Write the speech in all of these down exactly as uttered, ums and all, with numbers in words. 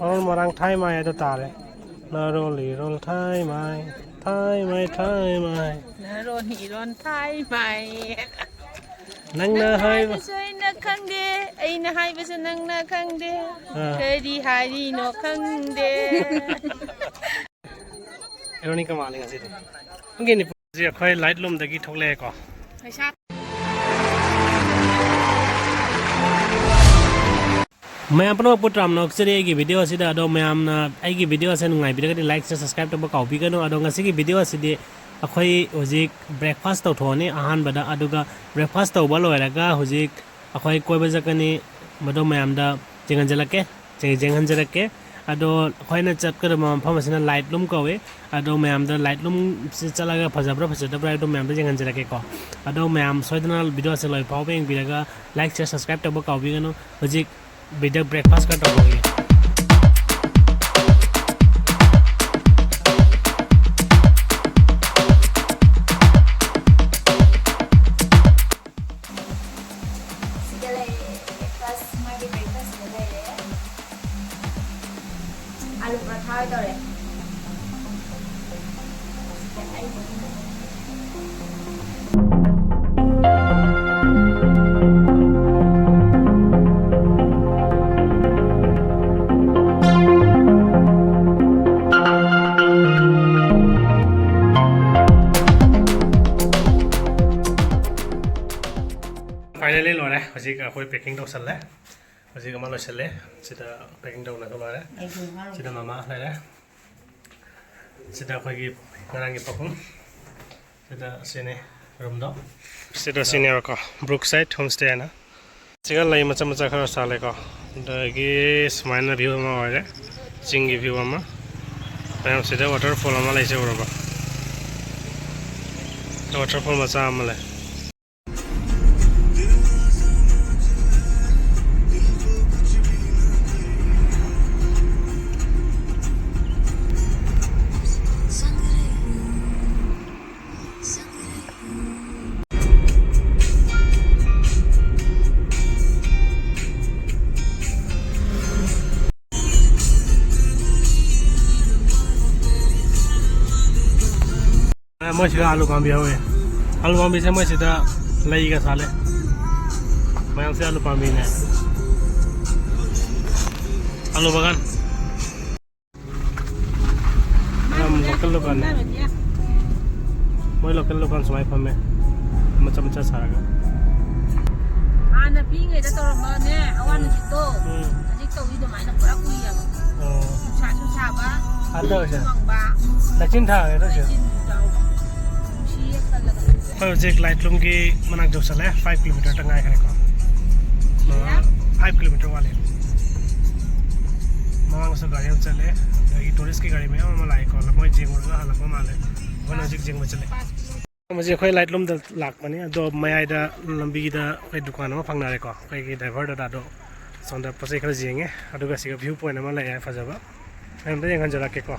ꯃꯔꯣꯜ ꯃꯔꯥꯡ ꯊꯥꯏ ꯃꯥꯏ ꯍꯥꯏꯗꯣ ꯇꯥꯔꯦ꯫ ꯅꯔꯣꯜ ꯏꯔꯣꯜ ꯊꯥꯏ ꯃꯥꯏ, ꯊꯥꯏ ꯃꯥꯏ, ꯊꯥꯏ ꯃꯥꯏ꯫ ꯅꯔꯣꯟ ꯏꯔꯣꯟ ꯊꯥꯏ ꯃꯥꯏ꯫ ꯅꯪꯅ ꯅꯪꯅ ꯍꯥꯏꯕ ꯍꯥꯏꯕꯁꯨ ꯑꯩꯅ ꯈꯪꯗꯦ, ꯑꯩꯅ ꯍꯥꯏꯕꯁꯨ ꯅꯪꯅ ꯈꯪꯗꯦ꯫ ꯑꯥ꯫ ꯀꯔꯤ ꯍꯥꯏꯔꯤꯅꯣ ꯈꯪꯗꯦ꯫ ꯏꯔꯣꯅꯤ ꯀꯃꯥꯜꯂꯤ ꯉꯁꯤꯗꯤ꯫ ꯅꯪꯒꯤ ꯅꯤꯄꯨ-, ꯍꯧꯖꯤꯛ ꯑꯩꯈꯣꯏ ꯂꯥꯏꯠ ꯂꯨꯝꯗꯒꯤ ꯊꯣꯛꯂꯛꯑꯦꯀꯣ꯫ ꯄꯩꯁꯥ ꯃꯌꯥꯝ ꯄꯨꯝꯅꯃꯛꯄꯨ ꯇꯔꯥꯝꯅ ꯑꯣꯛꯆꯔꯤ ꯑꯩꯒꯤ ꯚꯤꯗꯤꯑꯣ ꯑꯁꯤꯗ꯫ ꯑꯗꯣ ꯃꯌꯥꯝꯅ ꯑꯩꯒꯤ ꯚꯤꯗꯤꯑꯣ ꯑꯁꯦ ꯅꯨꯡꯉꯥꯏꯕꯤꯔꯒꯗꯤ like, share, subscribe ꯇꯧꯕ ꯀꯥꯎꯕꯤꯒꯅꯨ꯫ ꯑꯗꯣ ꯉꯁꯤꯒꯤ ꯚꯤꯗꯤꯑꯣ ꯑꯁꯤꯗꯤ ꯑꯩꯈꯣꯏ ꯍꯧꯖꯤꯛ breakfast ꯇꯧꯊꯣꯛꯑꯅꯤ ꯑꯍꯥꯟꯕꯗ, ꯑꯗꯨꯒ breakfast ꯇꯧꯕ ꯂꯣꯏꯔꯒ ꯍꯧꯖꯤꯛ ꯑꯩꯈꯣꯏ ꯀꯣꯏꯕ ꯆꯠꯀꯅꯤ꯫ ꯃꯗꯣ ꯃꯌꯥꯝꯗ ꯌꯦꯡꯍꯟꯖꯔꯛꯀꯦ, ꯌꯦꯡ-, ꯌꯦꯡꯍꯟꯖꯔꯛꯀꯦ꯫ ꯑꯗꯣ ꯑꯩꯈꯣꯏꯅ ꯆꯠꯀꯗꯕ ꯃꯐꯝ ꯑꯁꯤꯅ ꯂꯥꯏꯠꯂꯨꯝ ꯀꯧꯏ꯫ ꯑꯗꯣ ꯃꯌꯥꯝꯗ ꯂꯥꯏꯠꯂꯨꯝꯁꯤ ꯆꯠꯂꯒ ꯐꯖꯕ꯭ꯔꯥ ꯐꯖꯗꯕ꯭ꯔꯥ ꯍꯥꯏꯕꯗꯣ ꯃꯌꯥꯝꯗ ꯌꯦꯡꯍꯟꯖꯔꯛꯀꯦꯀꯣ꯫ ꯑꯗꯣ ꯃꯌꯥꯝ ꯁꯣꯏꯗꯅ ꯚꯤꯗꯤꯑꯣ ꯑꯁꯦ ꯂꯣꯏ ꯐꯥꯎꯕ ꯌꯦꯡꯕꯤꯔꯒ like, share, subscribe ꯇꯧꯕ ꯀꯥꯎꯕꯤꯒꯅꯨ꯫ ꯍꯧꯖꯤꯛ ꯕꯤꯗ breakfast ꯈꯔ ꯇꯧꯍꯧꯒꯦ꯫ ꯁꯤꯗ ꯂꯩꯔꯦ, breakfast, ꯃꯥꯒꯤ breakfast ꯁꯤꯗ ꯂꯩꯔꯦ꯫ ꯑꯥꯂꯨ ꯄꯔꯥꯊꯥ ꯑꯣꯏ ꯇꯧꯔꯦ꯫ Finally ꯂꯣꯏꯔꯦ꯫ ꯍꯧꯖꯤꯛ ꯑꯩꯈꯣꯏ packing ꯇꯧꯁꯜꯂꯦ꯫ ꯍꯧꯖꯤꯛ ꯑꯃ ꯂꯣꯏꯁꯜꯂꯦ꯫ ꯁꯤꯗ packing ꯇꯧꯅꯕ ꯂꯣꯏꯔꯦ꯫ ꯁꯤꯗ ꯃꯃꯥ ꯂꯩꯔꯦ꯫ ꯁꯤꯗ ꯑꯩꯈꯣꯏꯒꯤ ꯉꯔꯥꯡꯒꯤ ꯄꯥꯕꯨꯡ꯫ ꯁꯤꯗ ꯁꯤꯅꯤ roomꯗꯣ꯫ ꯁꯤꯗ ꯁꯤꯅꯦꯕꯀꯣ, Brookside Homestay ꯍꯥꯏꯅ꯫ ꯁꯤꯒ ꯂꯩ ꯃꯆꯥ ꯃꯆꯥ ꯈꯔ ꯁꯥꯠꯂꯦꯀꯣ꯫ ꯑꯗꯒꯤ ꯁꯨꯃꯥꯏꯅ view ꯑꯃ ꯑꯣꯏꯔꯦ, ꯆꯤꯡꯒꯤ view ꯑꯃ꯫ ꯃꯌꯥꯝ ꯁꯤꯗ waterfall ꯑꯃ ꯂꯩꯁꯦ ꯎꯔꯕ? Waterfall ꯃꯆꯥ ꯑꯃ ꯂꯩ꯫ ꯃꯣꯏꯁꯤꯗ ꯑꯥꯂꯨ ꯄꯥꯝꯕꯤ ꯍꯧꯋꯦ꯫ ꯑꯥꯂꯨ ꯄꯥꯝꯕꯤꯁꯦ ꯃꯣꯏꯁꯤꯗ ꯂꯩꯒ ꯁꯥꯠꯂꯦ꯫ ꯃꯌꯥꯝꯁꯦ ꯑꯥꯂꯨ ꯄꯥꯝꯕꯤꯅꯦ꯫ ꯑꯥꯂꯨ ꯕꯒꯥꯟ꯫ ꯌꯥꯝ ꯂꯣꯀꯦꯜ ꯗꯨꯀꯥꯟꯅꯦ꯫ ꯃꯣꯏ ꯂꯣꯀꯦꯜ ꯗꯨꯀꯥꯟ ꯁꯨꯃꯥꯏꯅ ꯐꯝꯃꯦ꯫ ꯃꯆꯥ ꯃꯆꯥ ꯁꯥꯔꯒ꯫ ꯍꯥꯟꯅ ꯄꯤꯛꯏꯉꯩꯗ ꯇꯧꯔꯝꯕꯅꯦ, ꯑꯋꯥ ꯅꯨꯡꯁꯤꯠꯇꯣ꯫ ꯎꯝ꯫ ꯍꯧꯖꯤꯛ ꯇꯧꯔꯤ ꯑꯗꯨꯃꯥꯏꯅ ꯄꯨꯔꯥ ꯀꯨꯏꯔꯕ꯫ ꯑꯣ꯫ ꯅꯨꯡꯁꯥꯁꯨ ꯁꯥꯕ, ꯍꯟꯗꯛ ꯑꯣꯏꯁꯦ꯫ ꯏꯁꯤꯡꯁꯨ ꯐꯪꯕ, ꯂꯩꯆꯤꯟ ꯊꯥꯔꯦ ꯅꯣꯏꯁꯦ꯫ ꯂꯩꯆꯤꯟꯁꯨ ꯌꯥꯎꯕ꯫ ꯅꯨꯡꯁꯤꯌꯦ ꯈꯜꯂꯒ꯫ ꯑꯩꯈꯣꯏ ꯍꯧꯖꯤꯛ ꯂꯥꯏꯠꯂꯨꯝꯒꯤ ꯃꯅꯥꯛ ꯌꯧꯁꯜꯂꯦ, ꯐꯥꯏꯚ ꯀꯤꯂꯣꯃꯤꯇꯔꯗ ꯉꯥꯏꯈ꯭ꯔꯦꯀꯣ꯫ ꯐꯥꯏꯚ ꯀꯤꯂꯣꯃꯤꯇꯔ ꯋꯥꯠꯂꯤ꯫ ꯃꯃꯥꯡꯗꯁꯨ ꯒꯥꯔꯤ ꯑꯃ ꯆꯠꯂꯦ, ꯑꯗꯒꯤ ꯇꯨꯔꯤꯁ꯭ꯠꯀꯤ ꯒꯥꯔꯤ ꯃꯌꯥꯝ ꯑꯃ ꯂꯥꯛꯑꯦꯀꯣ, ꯃꯣꯏ ꯌꯦꯡꯉꯨꯔꯒ ꯍꯜꯂꯛꯄ ꯃꯥꯜꯂꯦ꯫ ꯑꯩꯈꯣꯏꯅ ꯍꯧꯖꯤꯛ ꯌꯦꯡꯕ ꯆꯠꯂꯦ꯫ ꯍꯧꯖꯤꯛ ꯑꯩꯈꯣꯏ ꯂꯥꯏꯠꯂꯨꯝꯗ ꯂꯥꯛꯄꯅꯤ, ꯑꯗꯣ ꯃꯌꯥꯏꯗ ꯂꯝꯕꯤꯗ ꯑꯩꯈꯣꯏ ꯗꯨꯀꯥꯟ ꯑꯃ ꯐꯪꯅꯔꯦꯀꯣ꯫ ꯑꯩꯈꯣꯏꯒꯤ ꯗ꯭ꯔꯥꯏꯚꯔ ꯗꯗꯥꯗꯣ ꯁꯣꯝꯗ ꯄꯣꯠ ꯆꯩ ꯈꯔ ꯌꯦꯡꯉꯦ, ꯑꯗꯨꯒ ꯁꯤꯒ ꯚ꯭ꯌꯨ ꯄꯣꯏꯟꯠ ꯑꯃ ꯂꯩ ꯍꯥꯏ, ꯐꯖꯕ꯫ ꯃꯌꯥꯝꯗ ꯌꯦꯡꯍꯟꯖꯔꯛꯀꯦꯀꯣ꯫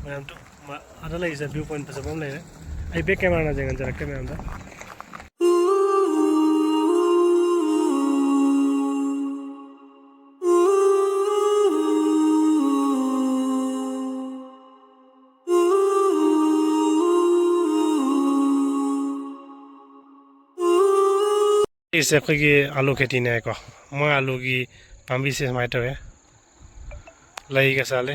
ꯃꯌꯥꯝꯗꯣ ꯃ-, ꯑꯥꯗ ꯂꯩꯔꯤꯁꯦ ꯚ꯭ꯌꯨ ꯄꯣꯏꯟꯠ ꯐꯖꯕ ꯑꯃ ꯂꯩꯔꯦ꯫ ꯑꯩ ꯕꯦꯛ ꯀꯦꯃꯦꯔꯥꯅ ꯌꯦꯡꯍꯟꯖꯔꯛꯀꯦ ꯃꯌꯥꯝꯗ꯫ ꯁꯤꯁꯦ ꯑꯩꯈꯣꯏꯒꯤ ꯑꯥꯂꯨ ꯈꯦꯇꯤꯅꯦ ꯍꯥꯏꯀꯣ꯫ ꯃꯣꯏ ꯑꯥꯂꯨꯒꯤ ꯄꯥꯝꯕꯤꯁꯦ ꯁꯨꯃꯥꯏꯅ ꯇꯧꯋꯦ꯫ ꯂꯩꯒ ꯁꯥꯠꯂꯦ꯫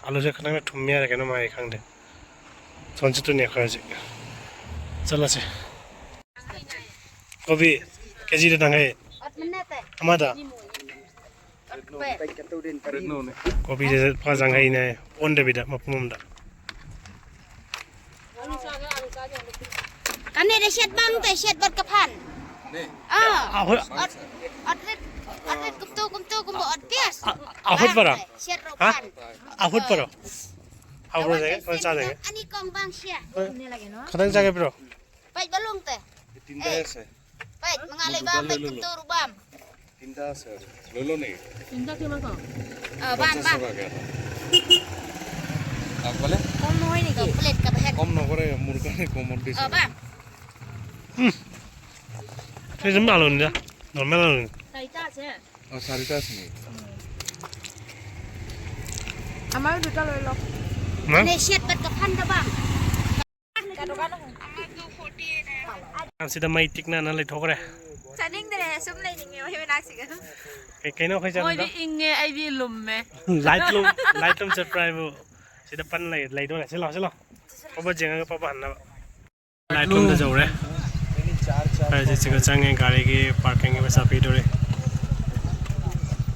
ꯑꯥꯂꯨꯁꯦ ꯈꯤꯇꯪ ꯊꯨꯝꯃꯦ ꯍꯥꯏꯔ ꯀꯩꯅꯣꯝ ꯍꯥꯏ, ꯈꯪꯗꯦ꯫ ꯁꯣꯝ ꯆꯠꯇꯣꯏꯅꯦ ꯑꯩꯈꯣꯏ ꯍꯧꯖꯤꯛ꯫ ꯆꯠꯂꯁꯦ꯫ ꯀꯣꯕꯤ ꯀꯦꯖꯤꯗ ꯇꯪꯈꯥꯏ꯫ ꯑꯃꯗ꯫ ꯀꯣꯕꯤꯁꯦ ꯂꯨꯄꯥ ꯌꯥꯡꯈꯩꯅꯦ, ꯑꯣꯟꯗꯕꯤꯗ ꯃꯄꯨꯝ ꯑꯃꯗ꯫ Kane de shet bang te shet bat kapan. Ah, ꯑꯍꯨꯠ-, ot, ot rit, ot rit kumtu kumtu kumbu ot pias. ꯑꯍꯨꯠ ꯄꯔꯣ? Shet ꯍꯥ? Ropan. ꯑꯍꯨꯠ ꯄꯔꯣ? ꯍꯥꯎꯕ꯭ꯔꯣ, ꯁꯦ? ꯍꯣꯔꯦꯟ ꯆꯥꯗꯣꯏꯅꯦ꯫ Ani kong bang sia. ꯈꯤꯇꯪ ꯆꯥꯒꯦ ꯄꯤꯔꯣ? Pait balung te. ꯄꯦꯛ ꯃꯉꯥ ꯂꯩꯕ, ꯄꯦꯛ ꯀꯨꯟꯇꯔꯨꯛ ꯄꯥꯝ꯫ ꯇꯤꯟꯗꯥ ꯁꯦ꯫ ꯂꯣꯏ ꯂꯣꯅꯦ꯫ ꯇꯤꯟꯗꯥ ꯀꯦ ꯃꯥ ꯀꯣ? ꯑ, ꯕꯥꯝ, ꯕꯥꯝ꯫ ꯀꯣꯝ ꯅꯣꯏꯅꯤ ꯀꯣ, ꯄ꯭ꯂꯦꯠ ꯀ ꯕꯍꯦꯛ꯫ ꯀꯣꯝ ꯅꯣ ꯀꯣꯔꯦ, ꯃꯨꯔꯒꯥ ꯅꯦ ꯀꯣꯝ ꯑꯣꯟ ꯄꯤꯁ꯫ ꯑ, ꯕꯥꯝ꯫ ꯎꯝ꯫ ꯁꯤ ꯑꯗꯨꯝ ꯑꯂꯨꯅꯤꯗ꯫ ꯅꯣꯔꯃꯦꯜ ꯑꯂꯨꯅꯤ꯫ ꯀꯩ ꯆꯥꯁꯦ? ꯑ, ꯁꯥꯔꯤ ꯆꯥꯁꯤꯅꯦ꯫ ꯑꯃ ꯗꯨꯇ ꯂꯣꯏ ꯂꯣ꯫ ꯍꯥ? ꯅꯦ ꯁꯦꯠ ꯕꯠ ꯀ ꯐꯟꯗ ꯕꯥꯝ꯫ ꯁꯤꯗ ꯃꯩ ꯇꯤꯛꯅꯅ ꯂꯩꯊꯣꯛꯈ꯭ꯔꯦ꯫ ꯆꯥꯅꯤꯡꯗ꯭ꯔꯦ ꯁꯨꯝ ꯂꯩꯅꯤꯡꯉꯦ ꯃꯣꯏ ꯃꯅꯥꯛꯁꯤꯒ ꯑꯗꯨꯝ꯫ ꯀꯩ- ꯀꯩꯅꯣ ꯑꯩꯈꯣꯏ ꯆꯠꯂꯤꯗꯣ? ꯃꯣꯏꯗꯤ ꯏꯪꯉꯦ, ꯑꯩꯗꯤ ꯂꯨꯝꯃꯦ꯫ ꯂꯥꯏꯠꯂꯨꯝ ꯂꯥꯏꯠꯂꯨꯝ ꯆꯠꯄ꯭ꯔꯥ ꯍꯥꯏꯕꯨ ꯁꯤꯗ ꯄꯟ ꯂꯩ ꯂꯩꯗꯣꯔꯦ꯫ ꯁꯤ ꯂꯥꯎ ꯁꯤ ꯂꯥꯎ꯫ ꯄꯣꯄ ꯌꯦꯡꯉꯒ ꯄꯣꯄ ꯍꯟꯅꯕ꯫ ꯂꯥꯏꯠꯂꯨꯝꯗ ꯌꯧꯔꯦ꯫ ꯍꯧꯖꯤꯛ ꯁꯤꯒ ꯆꯪꯉꯦ꯫ ꯒꯥꯔꯤꯒꯤ ꯄꯥꯔꯀꯤꯡꯒꯤ ꯄꯩꯁꯥ ꯄꯤꯗꯣꯔꯦ꯫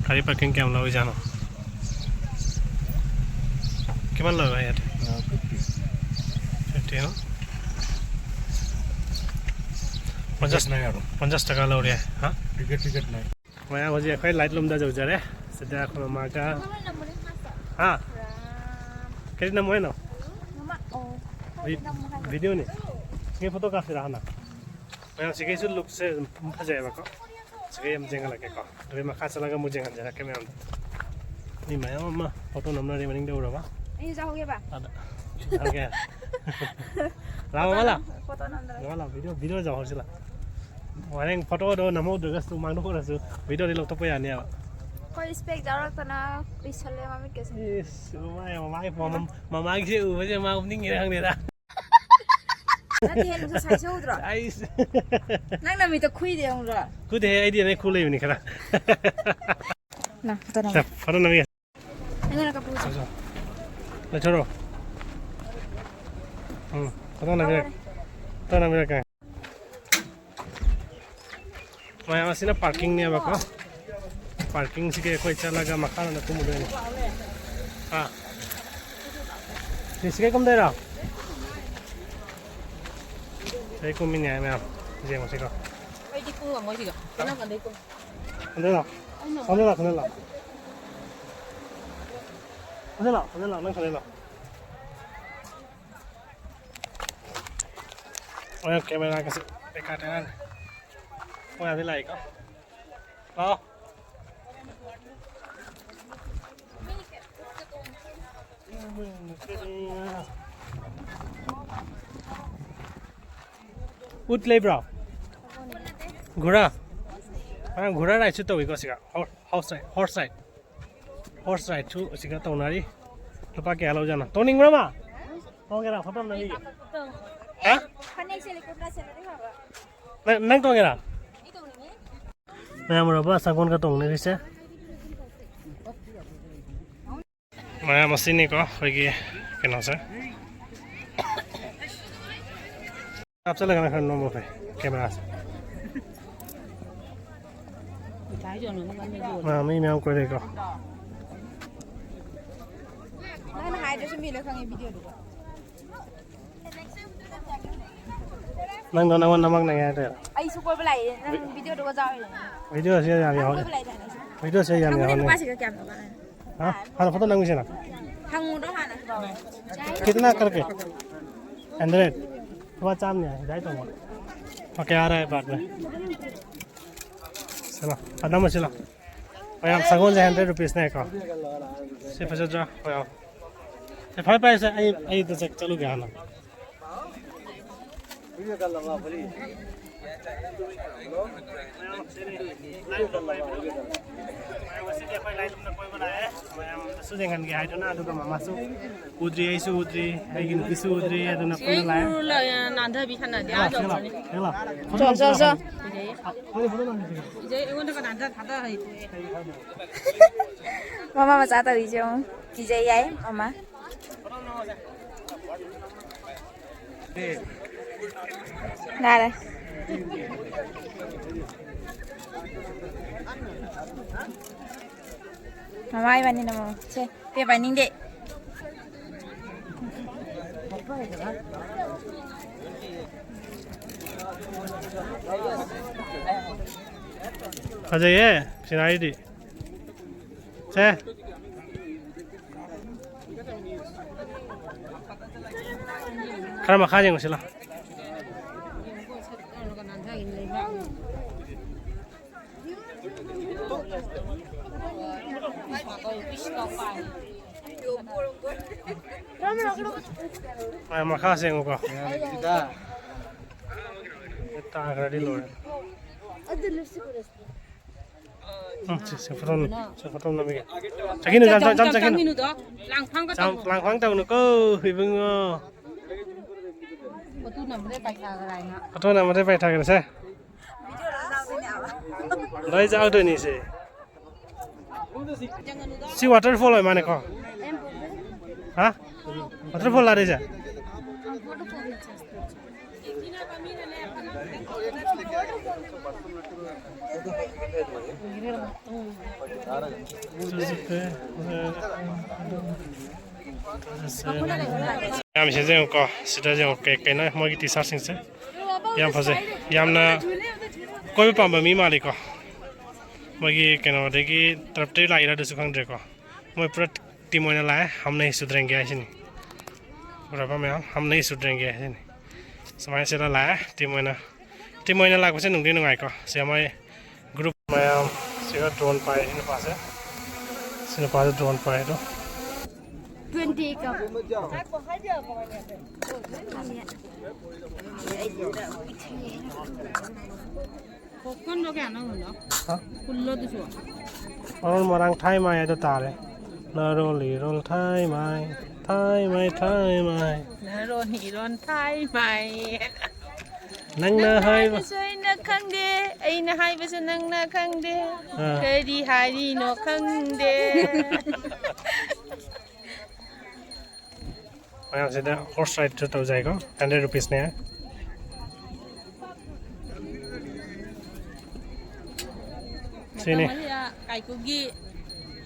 ꯒꯥꯔꯤ ꯄꯥꯔꯀꯤꯡ ꯀꯌꯥꯝ ꯂꯧꯔꯤꯖꯥꯠꯅꯣ? ꯀꯃꯥꯏꯅ ꯂꯧꯔꯣ ꯍꯥꯏ? ꯐꯤꯐꯇꯤ ꯍꯣ? ꯄꯟꯆꯥꯁ ꯄꯟꯆꯥꯁ ꯇꯀꯥ ꯂꯧꯔꯦ꯫ ꯍꯥ? ꯇꯤꯀꯦꯠ ꯇꯤꯀꯦꯠ ꯅꯥꯏ꯫ ꯃꯌꯥꯝ ꯍꯧꯖꯤꯛ ꯑꯩꯈꯣꯏ ꯂꯥꯏꯠꯂꯨꯝꯗ ꯌꯧꯖꯔꯦ꯫ ꯁꯤꯗ ꯑꯩꯈꯣꯏ ꯃꯃꯥꯒ ꯍꯥ? ꯀꯔꯤ ꯅꯝꯃꯣ ꯍꯥꯏꯅꯣ? ꯚꯤ- ꯚꯤꯗꯤꯑꯣꯅꯤ꯫ ꯁꯤꯒꯤ ꯐꯣꯇꯣ ꯀꯥꯞꯁꯤꯔꯥ ꯍꯥꯟꯅ? ꯃꯌꯥꯝ ꯁꯤꯒꯤꯁꯨ ꯂꯨꯛꯁꯦ ꯑꯗꯨꯝ ꯐꯖꯩꯑꯕꯀꯣ꯫ ꯁꯤꯒ ꯌꯥꯝ ꯌꯦꯡꯍꯜꯂꯛꯀꯦꯀꯣ꯫ ꯑꯗꯨꯒꯤ ꯃꯈꯥ ꯆꯠꯂꯒ ꯑꯃꯨꯛ ꯌꯦꯡꯍꯟꯖꯔꯛꯀꯦ ꯃꯌꯥꯝꯗ꯫ ꯃꯤ ꯃꯌꯥꯝ ꯑꯃ ꯐꯣꯇꯣ ꯅꯝꯅꯔꯤ ꯃꯅꯤꯡꯗ ꯎꯔꯕ? ꯑꯩꯁꯨ ꯆꯥꯍꯧꯒꯦꯕ꯫ ꯑꯗ ꯆꯠꯂꯒꯦ꯫ ꯂꯥꯛꯑꯣ ꯃꯥ ꯂꯥꯛꯑꯣ꯫ ꯐꯣꯇꯣ ꯅꯝꯗ꯭ꯔꯦ꯫ ꯃꯥ ꯂꯥꯛꯑꯣ ꯚꯤꯗꯤꯑꯣ ꯚꯤꯗꯤꯑꯣ ꯆꯥꯎꯍꯧꯁꯤ ꯂꯥꯛꯑꯣ꯫ ꯍꯣꯔꯦꯟ ꯐꯣꯇꯣꯗꯣ ꯅꯝꯍꯧꯗ꯭ꯔꯒꯁꯨ ꯃꯥꯡꯊꯣꯛꯈ꯭ꯔꯁꯨ ꯚꯤꯗꯤꯑꯣꯗꯤ ꯂꯧꯊꯣꯛꯄ ꯌꯥꯅꯦꯕ꯫ ꯑꯩꯈꯣꯏ ꯏꯁꯄꯦꯛ ꯌꯥꯎꯔꯛꯇꯅ ꯎꯏꯁꯜꯂꯦ ꯃꯃꯤꯠꯀꯁꯦ꯫ ꯏꯁ ꯃꯃꯥꯏ ꯃꯃꯥꯏ ꯃꯃ- ꯃꯃꯥꯒꯤꯁꯦ ꯎꯕꯁꯦ ꯃꯥ ꯎꯞꯅꯤꯡꯉꯤꯔ ꯈꯪꯗꯦꯗ꯫ ꯅꯠꯇꯦ ꯅꯨꯡꯁꯥ ꯁꯥꯏꯁꯦ ꯎꯗ꯭ꯔꯣ? ꯑꯩꯁ ꯅꯪ ꯅꯃꯤꯠꯇꯣ ꯈꯨꯏꯗꯦ ꯈꯪꯕ꯭ꯔꯣ? ꯈꯨꯗꯦ ꯑꯩꯗꯤ ꯑꯅꯦ ꯈꯨ ꯂꯩꯕꯅꯤ ꯈꯔ꯫ ꯅꯪ ꯐꯣꯇꯣ ꯅꯝ꯫ ꯐꯣꯇꯣ ꯅꯝꯒꯦ꯫ ꯑꯩꯉꯣꯟꯗ ꯀꯥꯞꯄꯨꯁꯦ꯫ ꯂꯩꯊꯣꯔꯛꯑꯣ꯫ ꯎꯝ ꯐꯣꯇꯣ ꯅꯝꯕꯤꯔꯛ ꯐꯣꯇꯣ ꯅꯝꯕꯤꯔꯛꯀꯦ꯫ ꯃꯌꯥꯝ ꯑꯁꯤꯅ ꯄꯥꯔꯀꯤꯡꯅꯦꯕꯀꯣ꯫ ꯄꯥꯔꯀꯤꯡꯁꯤꯒꯤ ꯑꯩꯈꯣꯏ ꯆꯠꯂꯒ ꯃꯈꯥꯔꯣꯝꯗ ꯀꯨꯝꯃꯨꯗꯣꯏꯅꯦ꯫ ꯑꯥ ꯁꯤ ꯁꯤꯒꯩ ꯀꯨꯝꯗꯣꯏꯔꯣ? ꯁꯤꯗꯩ ꯀꯨꯝꯃꯤꯅꯦ ꯃꯌꯥꯝ꯫ ꯌꯦꯡꯉꯨꯁꯤꯀꯣ꯫ ꯑꯩꯗꯤ ꯀꯨꯝ ꯉꯝꯃꯣꯏ ꯁꯤꯒ꯫ ꯀꯅꯥ ꯀꯥꯟꯗꯩ ꯀꯨꯝ? ꯈꯟꯗꯣꯏꯔꯣ? ꯈꯟꯗꯣꯏꯔꯣ ꯈꯟꯗꯣꯏꯔꯣ? ꯈꯟꯗꯣꯏꯔꯣ ꯈꯟꯗꯣꯏꯔꯣ? ꯅꯪ ꯈꯟꯗꯣꯏꯔꯣ? ꯑꯣ ꯀꯦꯃꯦꯔꯥꯒꯁꯦ ꯕꯦꯀꯥ ꯇꯥꯔꯅꯤ꯫ ꯃꯣꯏ ꯑꯥꯗꯩ ꯂꯥꯛꯏꯀꯣ꯫ ꯂꯥꯛꯑꯣ꯫ ꯎꯠ ꯂꯩꯕ꯭ꯔꯣ? ꯘꯣꯔꯥ? ꯑꯉꯥꯡ ꯘꯣꯔꯥ ꯔꯥꯏꯗꯁꯨ ꯇꯧꯏꯀꯣ ꯁꯤꯒ꯫ ꯍꯣꯔ- ꯍꯣꯔꯁ ꯔꯥꯏꯗ, ꯍꯣꯔꯁ ꯔꯥꯏꯗ꯫ ꯍꯣꯔꯁ ꯔꯥꯏꯗꯁꯨ ꯑꯁꯤꯒ ꯇꯧꯅꯔꯤ꯫ ꯂꯨꯄꯥ ꯀꯌꯥ ꯂꯧꯖꯥꯠꯅꯣ? ꯇꯣꯡꯅꯤꯡꯕ꯭ꯔꯣ ꯃꯥ? ꯇꯣꯡꯒꯦꯔꯥ? ꯐꯣꯇꯣ ꯑꯃ ꯅꯝꯕꯤꯒꯦ꯫ ꯍꯥ? ꯐꯅꯦꯛ ꯁꯦꯠꯂꯦ, ꯀꯨꯔꯇꯥ ꯁꯦꯠꯂꯗꯤ ꯐꯕ꯫ ꯅꯪ, ꯅꯪ ꯇꯣꯡꯉꯤꯔꯥ? ꯑꯩ ꯇꯣꯡꯅꯤꯡꯉꯦ꯫ ꯃꯌꯥꯝ ꯎꯔꯕ ꯁꯒꯣꯜꯒ ꯇꯣꯡꯅꯔꯤꯁꯦ? ꯃꯌꯥꯝ ꯑꯁꯤꯅꯤꯀꯣ ꯑꯩꯈꯣꯏꯒꯤ ꯀꯩꯅꯣꯁꯦ꯫ ꯍꯥꯞꯆꯜꯂꯒꯅ ꯈꯔ ꯅꯣꯝꯕ ꯐꯩ ꯀꯦꯃꯦꯔꯥꯁꯦ꯫ ꯃꯥ ꯃꯤ ꯃꯌꯥꯝ ꯀꯣꯏꯔꯛꯏꯀꯣ꯫ ꯅꯪꯅ ꯍꯥꯏꯗ꯭ꯔꯁꯨ ꯃꯤ ꯂꯣꯏ ꯈꯪꯉꯦ ꯚꯤꯗꯤꯑꯣꯗꯨꯗ꯫ ꯅꯪꯗꯣ ꯅꯪꯉꯣꯟꯗ ꯃꯪꯅꯉꯥꯏ ꯍꯥꯏꯔꯦ꯫ ꯑꯩꯁꯨ ꯀꯣꯏꯕ ꯂꯥꯛꯑꯦ, ꯅꯪ ꯚꯤꯗꯤꯑꯣꯗꯨꯒ ꯌꯥꯎꯔꯦ꯫ ꯚꯤꯗꯤꯑꯣꯁꯦ ꯌꯥꯝ ꯅꯪ ꯌꯥꯎꯍꯟꯅꯤ꯫ ꯀꯣꯏꯕ ꯂꯥꯛꯑꯦ ꯍꯥꯏꯅ ꯑꯩꯁꯨ꯫ ꯚꯤꯗꯤꯑꯣꯁꯦ ꯌꯥꯝ ꯈꯪꯕꯅꯦ ꯌꯥꯎꯍꯟꯅꯤ꯫ ꯅꯨꯄꯥꯁꯤꯒ ꯀꯌꯥꯝ ꯇꯧꯒꯥꯏ꯫ ꯍꯥ? ꯍꯥꯟꯅ ꯐꯣꯇꯣ ꯅꯝꯈꯤꯁꯤꯅ꯫ ꯍꯪꯉꯨꯔꯣ ꯍꯥꯟꯅ ꯁꯤꯐꯥꯎ꯫ कितना करके? हंड्रेड। ꯂꯨꯄꯥ ꯆꯥꯝꯃꯅꯦ, ꯍꯤꯗꯥꯏ ꯇꯧꯕ꯫ ओके, आ रहा है बाद में। ꯁꯤꯂꯣ, ꯑꯅꯝꯕ ꯁꯤꯂꯣ꯫ ꯃꯌꯥꯝ ꯁꯒꯣꯜꯁꯦ ꯍꯟꯗ꯭ꯔꯦꯠ ꯔꯨꯄꯤꯁꯅꯦꯀꯣ꯫ ꯁꯤ ꯐꯖꯗ꯭ꯔꯥ? ꯃꯌꯥꯝ꯫ ꯁꯤ ꯐꯔꯦ ꯐꯔꯦ ꯁꯦ, ꯑꯩ, ꯑꯩꯗ ꯆꯠ-, ꯆꯠꯂꯨꯒꯦ ꯍꯥꯟꯅ꯫ ꯉꯁꯤꯗꯤ ꯑꯩꯈꯣꯏ ꯂꯥꯏꯂꯝꯅ ꯀꯣꯏꯕ ꯂꯥꯛꯑꯦ꯫ ꯃꯌꯥꯝꯗꯁꯨ ꯌꯦꯡꯍꯟꯒꯦ ꯍꯥꯏꯗꯨꯅ, ꯑꯗꯨꯒ ꯃꯃꯥꯁꯨ ꯎꯗ꯭ꯔꯤ, ꯑꯩꯁꯨ ꯎꯗ꯭ꯔꯤ, ꯑꯩꯒꯤ ꯅꯨꯄꯤꯁꯨ ꯎꯗ꯭ꯔꯤ, ꯑꯗꯨꯅ ꯄꯨꯟꯅ ꯂꯥꯛꯑꯦ꯫ ꯅꯥꯟꯊꯕꯤ ꯁꯥꯟꯅꯗꯦ꯫ ꯁꯤꯗ ꯂꯥꯛꯑꯣ, ꯁꯤꯗ ꯂꯥꯛꯑꯣ꯫ ꯐꯣꯇꯣ ꯆꯣ, ꯆꯣ, ꯅꯝꯁꯤ ꯆꯣ꯫ ꯂꯥꯛꯑꯣ꯫ ꯐꯣꯇꯣ, ꯐꯣꯇꯣ ꯅꯝꯁꯤ ꯁꯤꯗ꯫ ꯏꯖꯩ ꯑꯩꯉꯣꯟꯗ ꯀꯅꯥꯝꯇ ꯊꯥꯗ ꯍꯩꯇꯦ꯫ ꯃꯃꯥ ꯃꯆꯥ ꯇꯧꯔꯤꯁꯦ ꯌꯦꯡꯉꯨ꯫ ꯀꯤꯖꯩ ꯍꯥꯏ ꯃꯃꯥ꯫ ꯌꯥꯔꯦ꯫ ꯃꯃꯥ ꯏꯕꯥꯅꯤꯅ ꯃꯃꯥ꯫ ꯁꯦ, ꯄꯦ ꯄꯥꯏꯅꯤꯡꯗꯦ꯫ ꯐꯖꯩꯌꯦ, ꯁꯤꯅꯔꯤꯗꯤ꯫ ꯁꯦ꯫ ꯈꯔ ꯃꯈꯥ ꯌꯦꯡꯉꯨꯁꯤ ꯂꯥꯎ꯫ ꯃꯈꯥꯁꯦ ꯌꯦꯡꯉꯨꯀꯣ꯫ ꯇꯥꯈ꯭ꯔꯗꯤ ꯂꯣꯏꯔꯦ꯫ ꯎꯝ, ꯁꯤ, ꯁꯤ ꯐꯣꯇꯣ, ꯁꯤ ꯐꯣꯇꯣ ꯅꯝꯃꯤꯒꯦ꯫ ꯆꯠꯈꯤꯅꯨ, ꯆꯝ, ꯆꯝ, ꯆꯝ, ꯆꯝ, ꯆꯠꯈꯤꯅꯨ꯫ ꯆꯝꯃꯤꯅꯨꯗꯣ꯫ ꯂꯥꯡꯐꯥꯡꯒ ꯆꯝ, ꯇꯧꯅꯨ꯫ ꯂꯥꯡꯐꯥꯡ ꯇꯧꯅꯨꯀꯣ, ꯏꯕꯨꯡꯉꯣ꯫ ꯑꯇꯨꯅ ꯑꯃꯗꯩ ꯄꯥꯏꯊꯈ꯭ꯔꯦꯁꯦ꯫ ꯂꯣꯏ ꯆꯥꯛꯇꯣꯏꯅꯤꯁꯦ꯫ ꯁꯤ waterfall ꯑꯣꯏ ꯃꯥꯅꯦꯀꯣ? ꯍꯥ? Waterfall ꯂꯥꯛꯏꯁꯦ? ꯌꯥꯝ ꯁꯤꯗ ꯌꯦꯡꯉꯨꯀꯣ, ꯁꯤꯗ ꯌꯦꯡꯉꯨ, ꯀꯩ ꯀꯩꯅꯣ ꯃꯣꯏꯒꯤ ꯇꯤ ꯁꯥꯔꯠꯁꯤꯡꯁꯦ ꯌꯥꯝ ꯐꯖꯩ꯫ ꯌꯥꯝꯅ ꯀꯣꯏꯕ ꯄꯥꯝꯕ ꯃꯤ ꯃꯥꯜꯂꯤꯀꯣ꯫ ꯃꯣꯏꯒꯤ ꯀꯩꯅꯣꯗꯒꯤ ꯇꯔꯞꯇꯒꯤ ꯂꯥꯛꯏꯔꯥ ꯑꯗꯨꯁꯨ ꯈꯪꯗ꯭ꯔꯦꯀꯣ꯫ ꯃꯣꯏ ꯄꯨꯔꯥ ꯇꯤꯝ ꯑꯣꯏꯅ ꯂꯥꯛꯑꯦ, ꯍꯝ ꯅꯍꯤ ꯁꯨꯗ꯭ꯔꯦꯡꯒꯦ ꯍꯥꯏꯁꯤꯅꯤ꯫ ꯎꯔꯕ ꯃꯌꯥꯝ, ꯍꯝ ꯅꯍꯤ ꯁꯨꯗ꯭ꯔꯦꯡꯒꯦ ꯍꯥꯏꯁꯤꯅꯤ꯫ ꯁꯨꯃꯥꯏꯅ ꯁꯤꯗ ꯂꯥꯛꯑꯦ ꯇꯤꯝ ꯑꯣꯏꯅ꯫ ꯇꯤꯝ ꯑꯣꯏꯅ ꯂꯥꯛꯄꯁꯦ ꯅꯨꯡꯗꯤ ꯅꯨꯡꯉꯥꯏꯀꯣ꯫ ꯁꯤ ꯃꯣꯏ ꯒ꯭ꯔꯨꯞ ꯃꯌꯥꯝ ꯁꯤꯒ ꯗ꯭ꯔꯣꯟ ꯄꯥꯏ ꯁꯤ ꯅꯨꯄꯥꯁꯦ꯫ ꯁꯤ ꯅꯨꯄꯥꯁꯦ ꯗ꯭ꯔꯣꯟ ꯄꯥꯏ ꯑꯗꯣ꯫ Twenty cup. ꯀꯣꯀꯟꯗꯣ ꯀꯌꯥꯅꯣ ꯍꯪꯉꯣ꯫ ꯍꯥ? ꯀꯨꯜꯂꯣ ꯑꯗꯨꯁꯨ? ꯃꯔꯣꯜ ꯃꯔꯥꯡ ꯊꯥꯏ ꯃꯥꯏ ꯍꯥꯏꯗꯣ ꯇꯥꯔꯦ꯫ ꯅꯔꯣꯜ ꯏꯔꯣꯜ ꯊꯥꯏ ꯃꯥꯏ, ꯊꯥꯏ ꯃꯥꯏ, ꯊꯥꯏ ꯃꯥꯏ꯫ ꯅꯔꯣꯟ ꯏꯔꯣꯟ ꯊꯥꯏ ꯃꯥꯏ꯫ ꯅꯪꯅ ꯅꯪꯅ ꯍꯥꯏꯕ ꯍꯥꯏꯕꯁꯨ ꯑꯩꯅ ꯈꯪꯗꯦ, ꯑꯩꯅ ꯍꯥꯏꯕꯁꯨ ꯅꯪꯅ ꯈꯪꯗꯦ꯫ ꯑꯥ꯫ ꯀꯔꯤ ꯍꯥꯏꯔꯤꯅꯣ ꯈꯪꯗꯦ꯫ ꯃꯌꯥꯝꯁꯤꯗ horse ride ꯁꯨ ꯇꯧꯖꯩꯀꯣ, hundred rupees ꯅꯦ꯫ ꯁꯤꯅꯤ꯫ ꯃꯇꯝ ꯑꯁꯤꯗ ꯀꯥꯏꯀꯨꯒꯤ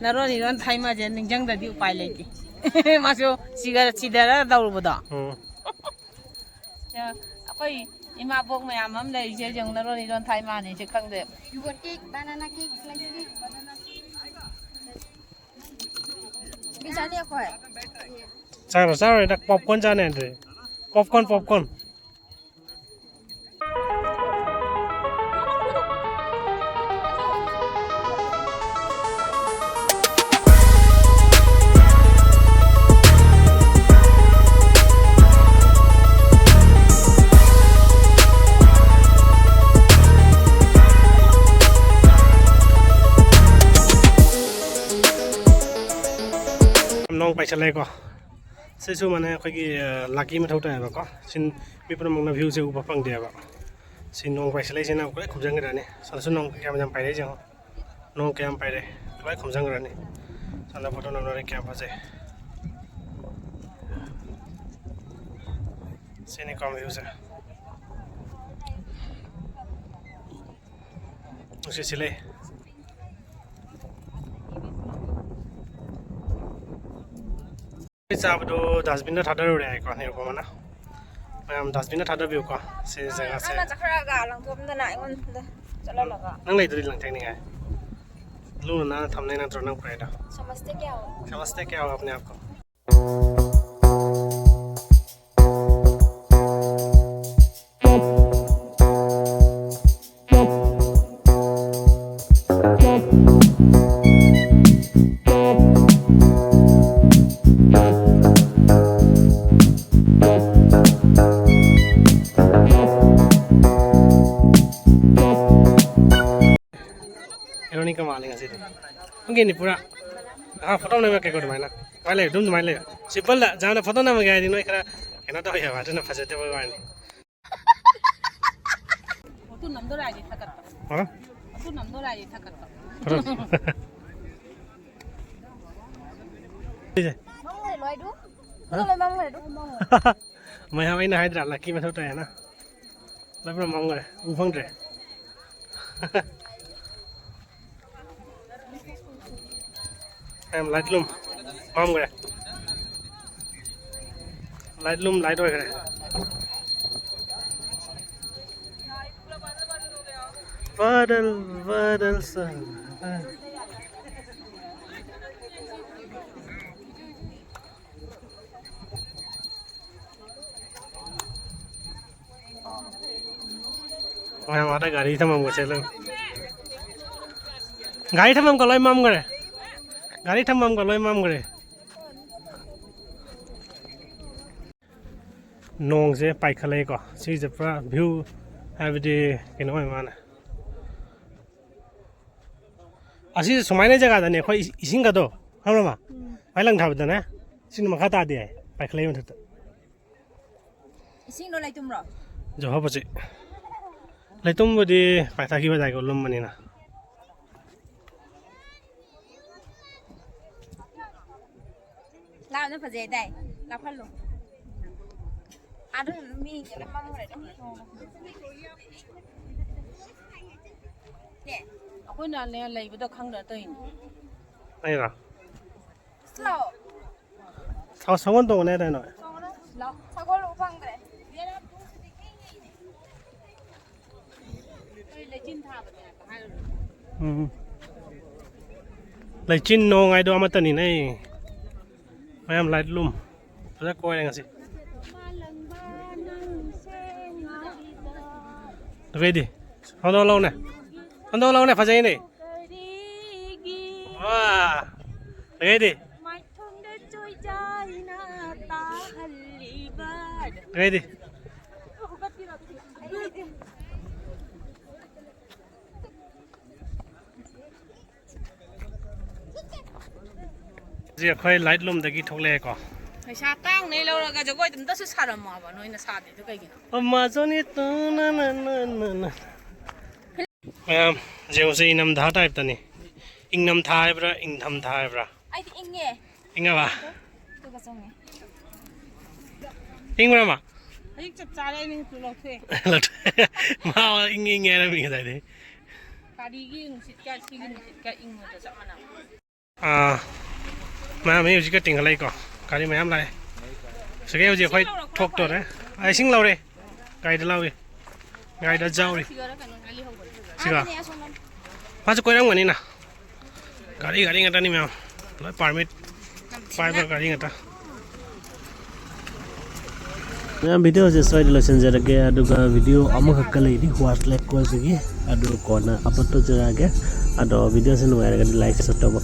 ꯅꯔꯣꯟ ꯏꯔꯣꯟ ꯊꯥꯏꯃꯁꯦ ꯅꯤꯡꯁꯤꯡꯗ꯭ꯔꯗꯤ ꯎꯄꯥꯏ ꯂꯩꯇꯦ꯫ ꯃꯥꯁꯨ ꯁꯤꯒ-, ꯁꯤꯗꯔ ꯇꯧꯔꯨꯕꯗꯣ꯫ ꯎꯝ꯫ ꯑꯩꯈꯣꯏ ꯏꯃꯥꯕꯣꯛ ꯃꯌꯥꯝ ꯑꯃ ꯂꯩꯔꯤꯁꯦ ꯌꯦꯡꯉꯨ, ꯅꯔꯣꯟ ꯏꯔꯣꯟ ꯊꯥꯏꯃꯅꯦꯁꯦ ꯈꯪꯗꯦ꯫ You want cake? Banana cake, slice cake, banana cake. ꯀꯩ ꯆꯥꯅꯤ ꯑꯩꯈꯣꯏ? ꯆꯥꯔꯣ, ꯆꯥꯔꯣꯏꯗ, popcorn ꯆꯥꯅꯤ ꯍꯥꯏꯗ꯭ꯔꯦ꯫ Popcorn, popcorn꯫ ꯅꯣꯡ ꯄꯥꯏꯁꯜꯂꯛꯑꯦꯀꯣ꯫ ꯁꯤꯁꯨ ꯃꯥꯅ ꯑꯩꯈꯣꯏꯒꯤ ꯂꯥꯀꯤ ꯃꯊꯧ ꯇꯥꯏꯌꯦꯕꯀꯣ꯫ ꯁꯤ ꯃꯤ ꯄꯨꯝꯅꯃꯛꯅ ꯚ꯭ꯌꯨꯁꯦ ꯎꯕ ꯐꯪꯗꯦꯕ꯫ ꯁꯤ ꯅꯣꯡ ꯄꯥꯏꯁꯤꯜꯂꯛꯏꯁꯤꯅ ꯂꯣꯏ ꯈꯨꯝꯖꯤꯟꯈ꯭ꯔꯅꯤ꯫ ꯁꯣꯝꯗꯁꯨ ꯅꯣꯡ ꯀꯌꯥꯝ ꯌꯥꯝ ꯄꯥꯏꯔꯛꯏꯁꯦ ꯌꯦꯡꯉꯣ꯫ ꯅꯣꯡ ꯀꯌꯥꯝ ꯄꯥꯏꯔꯦ, ꯂꯣꯏ ꯈꯨꯝꯖꯤꯟꯈ꯭ꯔꯅꯤ꯫ ꯁꯣꯝꯗ ꯐꯣꯇꯣ ꯅꯝꯅꯔꯦ, ꯀꯌꯥꯝ ꯐꯖꯩ꯫ ꯁꯤꯅꯤꯀꯣ ꯚ꯭ꯌꯨꯁꯦ꯫ ꯅꯨꯡꯁꯤꯠ ꯁꯤꯠꯂꯦ꯫ ꯑꯩꯈꯣꯏ ꯆꯥꯕꯗꯣ ꯗꯁꯕꯤꯟꯗ ꯊꯥꯗꯔꯨꯔꯦ ꯍꯥꯏꯀꯣ, ꯅꯤꯔꯨꯄꯃꯅ꯫ ꯃꯌꯥꯝ ꯗꯁꯕꯤꯟꯗ ꯊꯥꯗꯕꯤꯌꯨꯀꯣ, ꯁꯤ ꯖꯒꯥꯁꯦ꯫ ꯅꯪꯅ ꯆꯠꯈ꯭ꯔꯒ ꯂꯪꯊꯣꯛꯑꯝꯗꯅ ꯑꯩꯉꯣꯟꯗ ꯆꯠꯍꯜꯂꯒ꯫ ꯅꯪ ꯂꯩꯗꯨꯗꯤ ꯂꯪꯊꯦꯡꯅꯤꯡꯉꯥꯏ꯫ ꯂꯨꯅ ꯅꯥꯟꯅ ꯊꯝꯅꯩ ꯅꯠꯇ꯭ꯔꯣ ꯅꯪ ꯈꯨꯔꯥꯏꯗꯣ? समझते क्या हो? समझते क्या हो अपने आप को? ꯍꯦꯔꯣꯅꯤ ꯀ ꯃꯥꯜꯂꯦ ꯉꯁꯤꯗꯤ꯫ ꯈꯪꯒꯦꯅꯤ ꯄꯨꯔꯥ꯫ ꯑꯥ, ꯐꯣꯇꯣ ꯅꯝꯃꯛꯀꯦꯀꯣ ꯑꯗꯨꯃꯥꯏꯅ꯫ ꯑꯗꯨꯃꯥꯏꯅ ꯂꯩꯌꯨ, ꯑꯗꯨꯝ ꯑꯗꯨꯃꯥꯏꯅ ꯂꯩꯌꯨ꯫ ꯁꯤꯝꯄꯜꯗ ꯖꯥꯝꯅ ꯐꯣꯇꯣ ꯅꯝꯃꯒꯦ ꯍꯥꯏꯗꯤ ꯅꯣꯏ ꯈꯔ ꯀꯩꯅꯣ ꯇꯧꯋꯦꯕ, ꯑꯗꯨꯅ ꯐꯖꯗꯕꯩ ꯋꯥꯅꯤ꯫ ꯐꯣꯇꯣ ꯅꯝꯗꯣꯔꯥ ꯍꯥꯏꯗꯤ ꯊꯥꯒꯠꯄ꯫ ꯍꯥ? ꯐꯣꯇꯣ ꯅꯝꯗꯣꯔꯥ ꯍꯥꯏꯗꯤ ꯊꯥꯒꯠꯄ꯫ ꯐꯣꯇꯣ꯫ ꯁꯤꯁꯦ꯫ ꯃꯝꯈ꯭ꯔꯦ ꯂꯣꯏꯗꯨ꯫ ꯍꯥ? ꯐꯣꯇꯣ ꯂꯣꯏ ꯃꯝꯈ꯭ꯔꯦ ꯑꯗꯨ꯫ ꯃꯌꯥꯝ ꯑꯩꯅ ꯍꯥꯏꯗ꯭ꯔꯥ ꯂꯛꯀꯤ ꯃꯊꯧ ꯇꯥꯏꯌꯦꯅ? ꯂꯣꯏ ꯄꯨꯔꯥ ꯃꯝꯈ꯭ꯔꯦ꯫ ꯎ ꯐꯪꯗ꯭ꯔꯦ꯫ ꯌꯥꯝ ꯂꯥꯏꯠꯂꯨꯝ ꯃꯝꯈ꯭ꯔꯦ꯫ ꯂꯥꯏꯠꯂꯨꯝ ꯂꯥꯏꯠ ꯑꯣꯏꯈ꯭ꯔꯦ꯫ बादल बादल सा। ꯃꯌꯥꯝ ꯑꯥꯗ ꯒꯥꯔꯤ ꯊꯝꯃꯝꯒ ꯆꯦꯜꯂꯦ꯫ ꯒꯥꯔꯤ ꯊꯝꯐꯝꯒ ꯂꯣꯏ ꯃꯝꯈ꯭ꯔꯦ꯫ ꯒꯥꯔꯤ ꯊꯝꯐꯝꯒ ꯂꯣꯏ ꯃꯝꯈ꯭ꯔꯦ꯫ ꯅꯣꯡꯁꯦ ꯄꯥꯏꯈꯠꯂꯛꯑꯦꯀꯣ꯫ ꯁꯤꯁꯦ ꯄꯨꯔꯥ ꯚ꯭ꯌꯨ ꯍꯥꯏꯕꯗꯤ ꯀꯩꯅꯣ ꯑꯣꯏ ꯃꯥꯅꯦ꯫ ꯑꯁꯤ ꯁꯨꯃꯥꯏꯅ ꯖꯒꯥꯗꯅꯦ ꯑꯩꯈꯣꯏ ꯏꯁꯤꯡꯒꯗꯣ, ꯈꯪꯕ꯭ꯔꯃ? ꯎꯝ꯫ ꯃꯥꯏ ꯂꯪ ꯊꯥꯕꯗꯅꯦ, ꯏꯁꯤꯡ ꯃꯈꯥ ꯇꯥꯗꯦ ꯍꯥꯏ꯫ ꯄꯥꯏꯈꯠꯂꯛꯏ ꯃꯊꯛꯇ꯫ ꯏꯁꯤꯡꯗꯣ ꯂꯩꯇꯨꯝꯔꯣ? ꯖꯣꯍꯣꯕꯁꯤ ꯂꯩꯇꯨꯝꯕꯨꯗꯤ ꯄꯥꯏꯊꯈꯤꯕ ꯑꯗꯥꯏꯒ ꯂꯨꯝꯕꯅꯤꯅ꯫ ꯂꯥꯞꯅ ꯐꯖꯩ ꯍꯥꯏꯗꯥꯏ? ꯂꯥꯞꯍꯜꯂꯣ꯫ ꯑꯥꯗ ꯃꯤꯁꯦ ꯂꯣꯏ ꯃꯝꯈ꯭ꯔꯦ꯫ ꯑꯩꯈꯣꯏꯅꯅꯦ ꯂꯩꯕꯗꯣ ꯈꯪꯗꯅ ꯇꯧꯔꯤꯅꯤ꯫ ꯑꯩꯔꯣ? ꯂꯥꯛꯑꯣ꯫ ꯁꯥ-, ꯁꯒꯣꯜ ꯇꯣꯡꯉꯅꯤ ꯍꯥꯏꯗꯥꯏ ꯅꯣꯏ? ꯂꯥꯛꯑꯣ꯫ ꯁꯒꯣꯜ ꯎ ꯐꯪꯗ꯭ꯔꯦ꯫ ꯎꯝ꯫ ꯂꯩꯆꯤꯟ ꯅꯣꯡ ꯍꯥꯏꯗꯣ ꯑꯃꯠꯇꯅꯤꯅꯦ꯫ ꯃꯌꯥꯝ ꯂꯥꯏꯠꯂꯨꯝ ꯐꯖꯅ ꯀꯣꯏꯔꯦ ꯉꯁꯤ꯫ ꯑꯗꯨꯒꯩꯗꯤ ꯍꯟꯗꯣꯛ ꯂꯧꯅꯦ꯫ ꯍꯟꯗꯣꯛ ꯂꯧꯅꯦ, ꯐꯖꯩꯅꯦ꯫ ꯋꯥ꯫ ꯑꯗꯨꯒꯩꯗꯤ꯫ ꯃꯥꯏꯊꯣꯡꯗ ꯆꯣꯏꯖꯥꯏꯅ ꯇꯥꯍꯜꯂꯤꯕ꯫ ꯑꯗꯨꯒꯩꯗꯤ꯫ ꯍꯧꯖꯤꯛ ꯑꯩꯈꯣꯏ ꯂꯥꯏꯠꯂꯨꯝꯗꯒꯤ ꯊꯣꯛꯂꯛꯑꯦꯀꯣ꯫ ꯄꯩꯁꯥ ꯇꯥꯡꯅ ꯂꯧꯔꯒ ꯖꯒꯣꯏꯗꯣ ꯑꯝꯇꯁꯨ ꯁꯥꯔꯝꯃꯣ ꯍꯥꯏꯕ, ꯅꯣꯏꯅ ꯁꯥꯗ꯭ꯔꯤꯗꯣ ꯀꯩꯒꯤꯅꯣ? ꯑꯃꯥꯖꯣꯟꯒꯤ ꯇꯨ ꯅ ꯅ ꯅ ꯅ ꯅ꯫ ꯃꯌꯥꯝ ꯌꯦꯡꯉꯨꯁꯦ, ꯏꯅꯝꯊꯥ ꯇꯥꯏꯞꯇꯅꯤ꯫ ꯏꯪꯅꯝꯊꯥ ꯍꯥꯏꯕ꯭ꯔꯥ, ꯏꯪꯊꯝꯊꯥ ꯍꯥꯏꯕ꯭ꯔꯥ? ꯑꯩꯗꯤ ꯏꯪꯉꯦ꯫ ꯏꯪꯉꯕ? ꯑꯗꯨꯒ ꯆꯪꯉꯦ꯫ ꯏꯪꯕ꯭ꯔꯥ ꯃꯥ? ꯍꯧꯖꯤꯛ ꯆꯞ ꯆꯥꯔꯦ, ꯑꯩꯅ ꯍꯦꯛꯇ ꯂꯧꯊꯣꯛꯑꯦ꯫ ꯂꯧꯊꯣꯛꯑꯦ꯫ ꯃꯥ ꯏꯪ ꯏꯪ ꯍꯥꯏꯔꯝꯃꯤ ꯉꯁꯥꯏꯗꯩ꯫ ꯒꯥꯔꯤꯒꯤ ꯅꯨꯡꯁꯤꯠꯀ ꯁꯤꯒꯤ ꯅꯨꯡꯁꯤꯠꯀ ꯏꯪꯕꯗꯣ ꯆꯞ ꯃꯥꯟꯅꯕ꯫ ꯑꯥ, ꯃꯌꯥꯝ ꯑꯩ ꯍꯧꯖꯤꯛꯀ ꯇꯤꯡꯈꯠꯂꯛꯏꯀꯣ꯫ ꯒꯥꯔꯤ ꯃꯌꯥꯝ ꯂꯥꯛꯑꯦ꯫ ꯁꯤꯒꯩ ꯍꯧꯖꯤꯛ ꯑꯩꯈꯣꯏ ꯏꯁꯤꯡ ꯂꯧꯔꯛꯄ꯭ꯔꯣ ꯊꯣꯛꯇꯣꯔꯦ꯫ ꯑꯩꯈꯣꯏ? ꯑꯥ, ꯏꯁꯤꯡ ꯂꯧꯔꯦ꯫ ꯒꯥꯔꯤꯗ ꯂꯧꯏ꯫ ꯒꯥꯔꯤꯗ ꯖꯥꯎꯔꯤ꯫ ꯁꯤꯒꯔ ꯀꯩꯅꯣ ꯉꯥꯏ ꯂꯩꯍꯧꯕꯅꯦ꯫ ꯁꯤꯒ? ꯑꯥꯗꯅꯦ, ꯑꯁꯣꯝ ꯂꯝ꯫ ꯃꯥꯁꯨ ꯀꯣꯏꯔꯝꯒꯅꯤꯅ꯫ ꯒꯥꯔꯤ, ꯒꯥꯔꯤ ꯉꯥꯛꯇꯅꯤ ꯃꯌꯥꯝ꯫ ꯂꯣꯏ ꯄꯥꯔꯃꯤꯠ ꯄꯥꯏꯕ ꯒꯥꯔꯤ ꯉꯥꯛꯇ꯫ ꯃꯌꯥꯝ, ꯚꯤꯗꯤꯑꯣꯁꯦ ꯁ꯭ꯋꯥꯏꯗ ꯂꯣꯏꯁꯤꯟꯖꯔꯒꯦ, ꯑꯗꯨꯒ ꯚꯤꯗꯤꯑꯣ ꯑꯃꯈꯛꯀ ꯂꯩꯔꯤ ꯋꯥꯔꯁ ꯂꯦꯛ ꯀꯣꯏꯕꯒꯤ, ꯑꯗꯨ ꯀꯣꯟꯅ ꯑꯞꯂꯣꯗ ꯇꯧꯖꯔꯛꯑꯒꯦ꯫ ꯑꯗꯣ ꯚꯤꯗꯤꯑꯣꯁꯦ ꯅꯨꯡꯉꯥꯏꯔꯒꯗꯤ ꯂꯥꯏꯛ, ꯁꯕꯁꯀ꯭ꯔꯥꯏꯕ ꯇꯧꯕ꯫